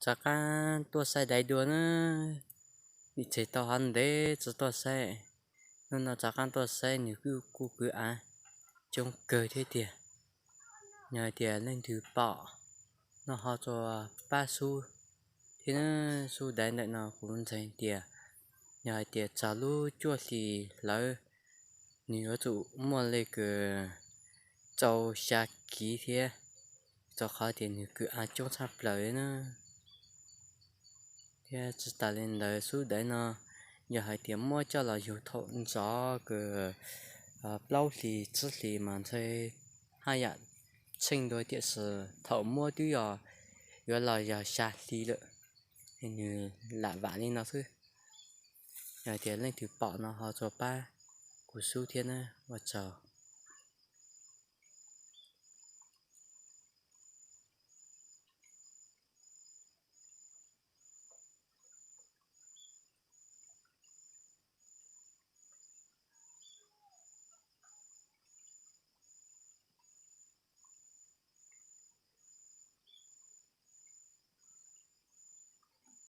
rov qab tuaj saib daiv dua na. Ib tsam tau hov ntev tsis tuaj saib, hnub no rov qab tuaj saib nws kuj kwv av coob kawg thiab tiag. Yog hais tias leej twg pom no ho tsuas pab sub thiab na. Sub daiv ntawm no kuv ntseeg tias yog hais tias txog lub cuaj hlis hlawv nws yuav tsum muaj li kws rau xya kiv thiab, rau qhov tias nws kwv av coob tshaj plaws na. Thiab tsis tas li ntawd sub daiv no yog hais tias muab coj los yug thaum ntxov kws plaub hlis tsib hlis mas ntshe haj yam tsheej dua, tiam sis thaum muab twb yog yuav los yog xya hli lawm, nws lam vam li no xwb. Yog tias leej twg pom no ho tsuas pab kuv sub thiab na, ua tsaug.